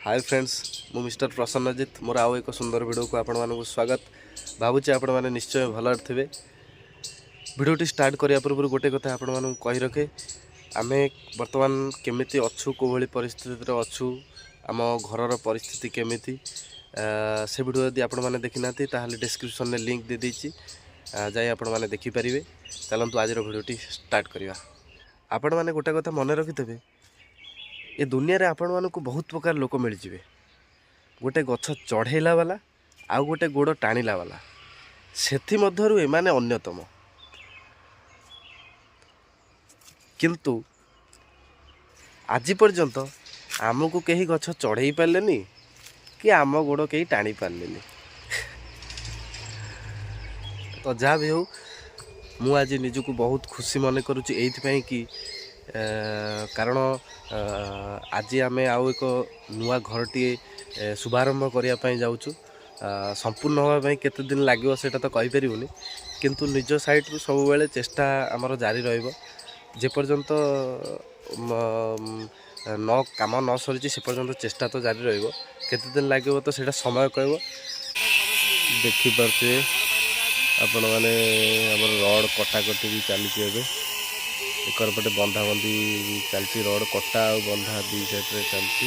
ହାଏ friends, ମୁଁ mister Prasannajit. ମୋର ଆଉ ଏକ ସୁନ୍ଦର ଭିଡ଼ିଓକୁ ଆପଣମାନଙ୍କୁ ସ୍ୱାଗତ। ଭାବୁଛି ଆପଣମାନେ ନିଶ୍ଚୟ ଭଲରେ ଥିବେ। ଭିଡ଼ିଓଟି ଷ୍ଟାର୍ଟ କରିବା ପୂର୍ବରୁ ଗୋଟେ କଥା ଆପଣମାନଙ୍କୁ କହି ରଖେ, ଆମେ ବର୍ତ୍ତମାନ କେମିତି ଅଛୁ, କେଉଁଭଳି ପରିସ୍ଥିତିରେ ଅଛୁ, ଆମ ଘରର ପରିସ୍ଥିତି କେମିତି, ସେ ଭିଡ଼ିଓ ଯଦି ଆପଣମାନେ ଦେଖିନାହାନ୍ତି, ତାହେଲେ ଡିସ୍କ୍ରିପ୍ସନ୍ରେ ଲିଙ୍କ୍ ଦେଇଦେଇଛି, ଯାଇ ଆପଣମାନେ ଦେଖିପାରିବେ। ଚାଲନ୍ତୁ, ଆଜିର ଭିଡ଼ିଓଟି ଷ୍ଟାର୍ଟ କରିବା। ଆପଣମାନେ ଗୋଟେ କଥା ମନେ ରଖିଥିବେ, ଏ ଦୁନିଆରେ ଆପଣମାନଙ୍କୁ ବହୁତ ପ୍ରକାର ଲୋକ ମିଳିଯିବେ। ଗୋଟେ ଗଛ ଚଢ଼େଇଲା ବାଲା ଆଉ ଗୋଟେ ଗୋଡ଼ ଟାଣିଲା ବାଲା, ସେଥିମଧ୍ୟରୁ ଏମାନେ ଅନ୍ୟତମ। କିନ୍ତୁ ଆଜି ପର୍ଯ୍ୟନ୍ତ ଆମକୁ କେହି ଗଛ ଚଢ଼େଇ ପାରିଲେନି କି ଆମ ଗୋଡ଼ କେହି ଟାଣି ପାରିଲେନି। ତ ଯାହା ବି ହେଉ, ମୁଁ ଆଜି ନିଜକୁ ବହୁତ ଖୁସି ମନେ କରୁଛି ଏଇଥିପାଇଁ କି କାରଣ ଆଜି ଆମେ ଆଉ ଏକ ନୂଆ ଘରଟିଏ ଶୁଭାରମ୍ଭ କରିବା ପାଇଁ ଯାଉଛୁ। ସମ୍ପୂର୍ଣ୍ଣ ହେବା ପାଇଁ କେତେ ଦିନ ଲାଗିବ, ସେଇଟା ତ କହିପାରିବୁନି, କିନ୍ତୁ ନିଜ ସାଇଡ଼ରୁ ସବୁବେଳେ ଚେଷ୍ଟା ଆମର ଜାରି ରହିବ। ଯେପର୍ଯ୍ୟନ୍ତ ନ କାମ ନ ସରିଛି, ସେ ପର୍ଯ୍ୟନ୍ତ ଚେଷ୍ଟା ତ ଜାରି ରହିବ। କେତେ ଦିନ ଲାଗିବ ତ ସେଇଟା ସମୟ କହିବ। ଦେଖିପାରୁଥିବେ ଆପଣମାନେ, ଆମର ରଡ଼ କଟାକଟି ବି ଚାଲିଛି ଏବେ। ଏକର ପଟେ ବନ୍ଧାବନ୍ଧି ବି ଚାଲିଛି। ରଡ଼ କଟା ଆଉ ବନ୍ଧା ଦୁଇ ସାଇଡ଼ରେ ଚାଲିଛି।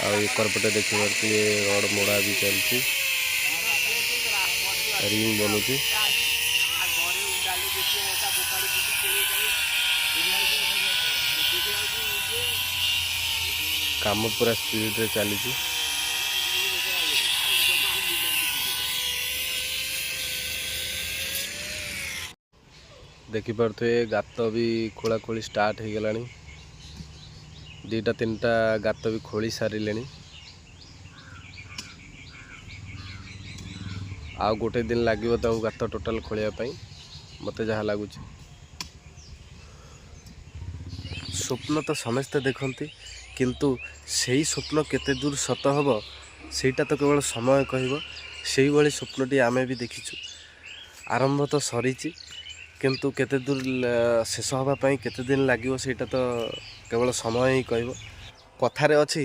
ଆଉ ଏକର ପଟେ ଦେଖିପାରୁଥିବେ, ରଡ଼ ମୋଡ଼ା ବି ଚାଲିଛି, ରିଙ୍ଗ ବନୁଛି। କାମ ପୁରା ସ୍ପିଡ଼ରେ ଚାଲିଛି। ଦେଖିପାରୁଥିବେ, ଗାତ ବି ଖୋଳା ଖୋଳି ଷ୍ଟାର୍ଟ ହେଇଗଲାଣି। ଦୁଇଟା ତିନିଟା ଗାତ ବି ଖୋଳି ସାରିଲେଣି। ଆଉ ଗୋଟେ ଦିନ ଲାଗିବ ତାକୁ ଗାତ ଟୋଟାଲ୍ ଖୋଳିବା ପାଇଁ, ମୋତେ ଯାହା ଲାଗୁଛି। ସ୍ୱପ୍ନ ତ ସମସ୍ତେ ଦେଖନ୍ତି, କିନ୍ତୁ ସେଇ ସ୍ୱପ୍ନ କେତେ ଦୂର ସତ ହେବ, ସେଇଟା ତ କେବଳ ସମୟ କହିବ। ସେଇଭଳି ସ୍ୱପ୍ନଟି ଆମେ ବି ଦେଖିଛୁ। ଆରମ୍ଭ ତ ସରିଛି, କିନ୍ତୁ କେତେ ଦୂର ଶେଷ ହେବା ପାଇଁ କେତେ ଦିନ ଲାଗିବ, ସେଇଟା ତ କେବଳ ସମୟ ହିଁ କହିବ। କଥାରେ ଅଛି,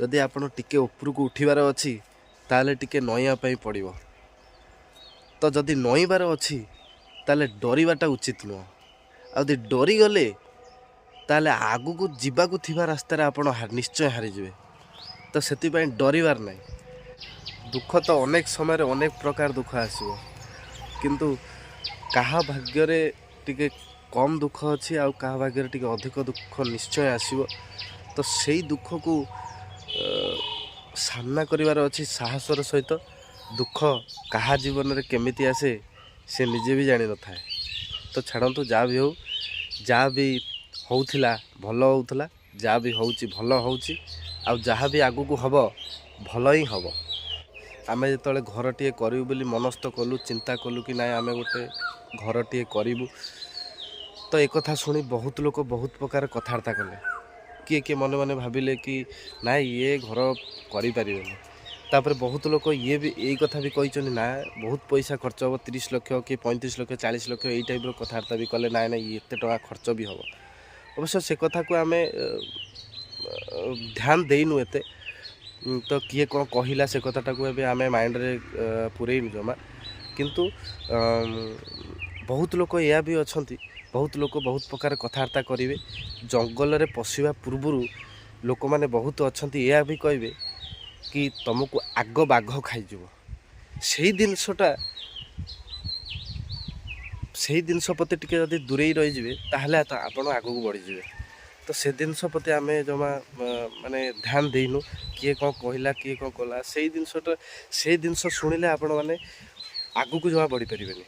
ଯଦି ଆପଣ ଟିକେ ଉପରକୁ ଉଠିବାର ଅଛି, ତାହେଲେ ଟିକେ ନଇଁବା ପାଇଁ ପଡ଼ିବ। ତ ଯଦି ନଇଁବାର ଅଛି, ତାହେଲେ ଡରିବାଟା ଉଚିତ ନୁହଁ। ଆଉ ଯଦି ଡରିଗଲେ, ତାହେଲେ ଆଗକୁ ଯିବାକୁ ଥିବା ରାସ୍ତାରେ ଆପଣ ନିଶ୍ଚୟ ହାରିଯିବେ। ତ ସେଥିପାଇଁ ଡରିବାର ନାହିଁ। ଦୁଃଖ ତ ଅନେକ ସମୟରେ ଅନେକ ପ୍ରକାର ଦୁଃଖ ଆସିବ, କିନ୍ତୁ କାହା ଭାଗ୍ୟରେ ଟିକେ କମ୍ ଦୁଃଖ ଅଛି ଆଉ କାହା ଭାଗ୍ୟରେ ଟିକେ ଅଧିକ ଦୁଃଖ ନିଶ୍ଚୟ ଆସିବ। ତ ସେଇ ଦୁଃଖକୁ ସାମ୍ନା କରିବାର ଅଛି ସାହସର ସହିତ। ଦୁଃଖ କାହା ଜୀବନରେ କେମିତି ଆସେ, ସେ ନିଜେ ବି ଜାଣିନଥାଏ। ତ ଛାଡ଼ନ୍ତୁ, ଯାହା ବି ହେଉ, ଯାହା ବି ହେଉଥିଲା ଭଲ ହେଉଥିଲା, ଯାହା ବି ହେଉଛି ଭଲ ହେଉଛି, ଆଉ ଯାହା ବି ଆଗକୁ ହେବ ଭଲ ହିଁ ହେବ। ଆମେ ଯେତେବେଳେ ଘରଟିଏ କରିବୁ ବୋଲି ମନସ୍ଥ କଲୁ, ଚିନ୍ତା କଲୁ କି ନାଇଁ, ଆମେ ଗୋଟେ ଘରଟିଏ କରିବୁ, ତ ଏକଥା ଶୁଣି ବହୁତ ଲୋକ ବହୁତ ପ୍ରକାର କଥାବାର୍ତ୍ତା କଲେ। କିଏ କିଏ ମନେ ମନେ ଭାବିଲେ କି ନାଇଁ, ଇଏ ଘର କରିପାରିବେନି। ତାପରେ ବହୁତ ଲୋକ ଇଏ ବି ଏଇ କଥା ବି କହିଛନ୍ତି, ନା, ବହୁତ ପଇସା ଖର୍ଚ୍ଚ ହେବ, 30 ଲକ୍ଷ କି 35 ଲକ୍ଷ, 40 ଲକ୍ଷ, ଏଇ ଟାଇପ୍ର କଥାବାର୍ତ୍ତା ବି କଲେ, ନାଇଁ ନାଇଁ, ଏତେ ଟଙ୍କା ଖର୍ଚ୍ଚ ବି ହେବ। ଅବଶ୍ୟ ସେ କଥାକୁ ଆମେ ଧ୍ୟାନ ଦେଇନୁ ଏତେ। ତ କିଏ କ'ଣ କହିଲା, ସେ କଥାଟାକୁ ଏବେ ଆମେ ମାଇଣ୍ଡରେ ପୁରେଇନୁ ଜମା। କିନ୍ତୁ ବହୁତ ଲୋକ ଏଇଆ ବି ଅଛନ୍ତି, ବହୁତ ଲୋକ ବହୁତ ପ୍ରକାର କଥାବାର୍ତ୍ତା କରିବେ। ଜଙ୍ଗଲରେ ପଶିବା ପୂର୍ବରୁ ଲୋକମାନେ ବହୁତ ଅଛନ୍ତି, ଏଇଆ ବି କହିବେ କି ତୁମକୁ ଆଗ ବାଘ ଖାଇଯିବ। ସେଇ ଜିନିଷ ପ୍ରତି ଟିକେ ଯଦି ଦୂରେଇ ରହିଯିବେ, ତାହେଲେ ତ ଆପଣ ଆଗକୁ ବଢ଼ିଯିବେ। ତ ସେ ଜିନିଷ ପ୍ରତି ଆମେ ଜମା ମାନେ ଧ୍ୟାନ ଦେଇନୁ। କିଏ କ'ଣ କହିଲା, କିଏ କ'ଣ କଲା, ସେଇ ଜିନିଷ ଶୁଣିଲେ ଆପଣମାନେ ଆଗକୁ ଜମା ବଢ଼ିପାରିବେନି।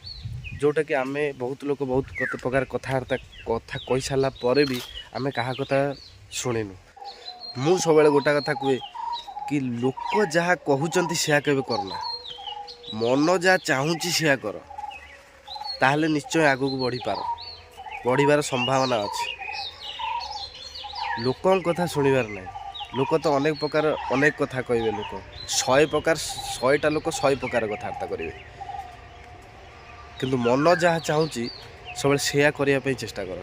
ଯେଉଁଟାକି ଆମେ ବହୁତ ଲୋକ ବହୁତ କେତେ ପ୍ରକାର କଥାବାର୍ତ୍ତା କଥା କହିସାରିଲା ପରେ ବି ଆମେ କାହା କଥା ଶୁଣିନୁ। ମୁଁ ସବୁବେଳେ ଗୋଟା କଥା କୁହେ କି ଲୋକ ଯାହା କହୁଛନ୍ତି ସେୟା କେବେ କରନା, ମନ ଯାହା ଚାହୁଁଛି ସେୟା କର, ତାହେଲେ ନିଶ୍ଚୟ ଆଗକୁ ବଢ଼ିପାର, ବଢ଼ିବାର ସମ୍ଭାବନା ଅଛି। ଲୋକଙ୍କ କଥା ଶୁଣିବାର ନାହିଁ। ଲୋକ ତ ଅନେକ ପ୍ରକାର ଅନେକ କଥା କହିବେ। ଲୋକ ଶହେ ପ୍ରକାର, 100ଟା ଲୋକ 100 ପ୍ରକାର କଥାବାର୍ତ୍ତା କରିବେ, କିନ୍ତୁ ମନ ଯାହା ଚାହୁଁଛି, ସବୁବେଳେ ସେୟା କରିବା ପାଇଁ ଚେଷ୍ଟା କର।